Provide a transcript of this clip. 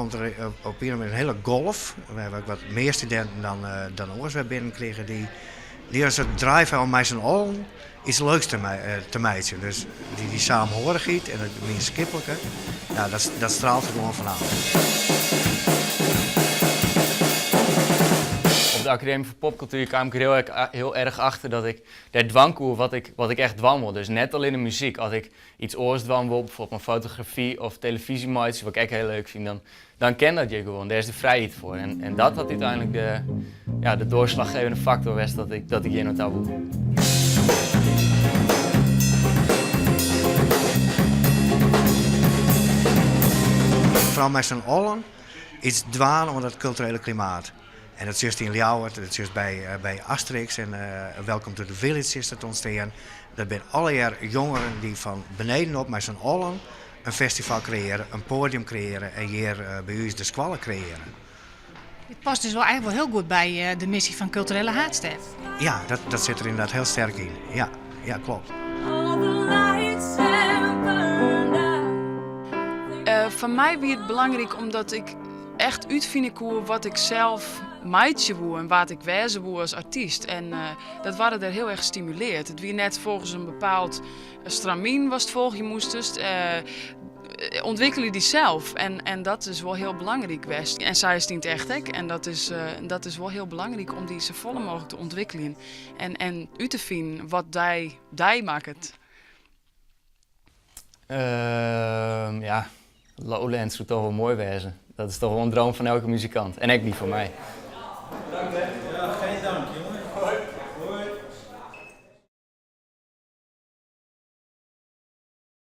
komt der op ien in hiele golf. We hawwe ek wat mear studinten dan, dan oars wer binnenkrigen. Dy, dy in soart drive hawwe om mei syn allen iets leuks te, te meitsjen. Dus dy, dy saamhorigheid en it mienskiplike, ja, dat, dat straalt der gewoan fanôf. Op de Akademy foar Popkultuer kaam ik der hiel, hiel erch achter dat ik dêr dwaan koe wat ik, wat ik echt dwaan wol. Dus net allinne muzyk. As ik iets oars dwaan wol, bijvoorbeeld mei fotografy of telefyzje meitsje, wat ik ek hiel leuk fyn, dan, dan kin dat hjir gewoan. Dêr is de frijheid foar. En, en dat hat úteinlik de, ja, de doorslaggevende faktor west dat ik, dat ik hjir nei ta woe. Foaral mei syn allen iets dwaan oan dat kulturele klimaat. En dat sjochst yn Ljouwert, dat sjochst by, by Asterix en Welcome to the Village is dat ûntstean. Dat binne allegear jongeren dy't fan beneden op mei syn allen in festival kreëarje, in poadium kreëarje en hjir by ús de skoalle kreëarje. Dit past dus wol eigentlik wol hiel goed by de missy fan Kulturele Haadstêd. Ja, dat, dat sit der ynderdaad hiel sterk yn. Ja, ja kloppet. Foar my wie it belangryk omdat ik echt útfine koe wat ik sels meitsje woe en wa't ik wêze woe as artyst. En dat waard der hiel erch stimuleard. It wie net folgens in bepaald stramyn watst folgje moastest. Ûntwikkelje dysels en, en dat is wol hiel belangryk west. En sa is it yn it echt ek. En dat is, dat is wol hiel belangryk om dy safolle mooglik te ûntwikkeljen en, en út te finen wat dy, dy makket. Ehm, ja, Lowlands soe toch wol moai wêze. Dat is toch wol in droom fan elke muzikant. En ek dy fan my. Bedankt hè.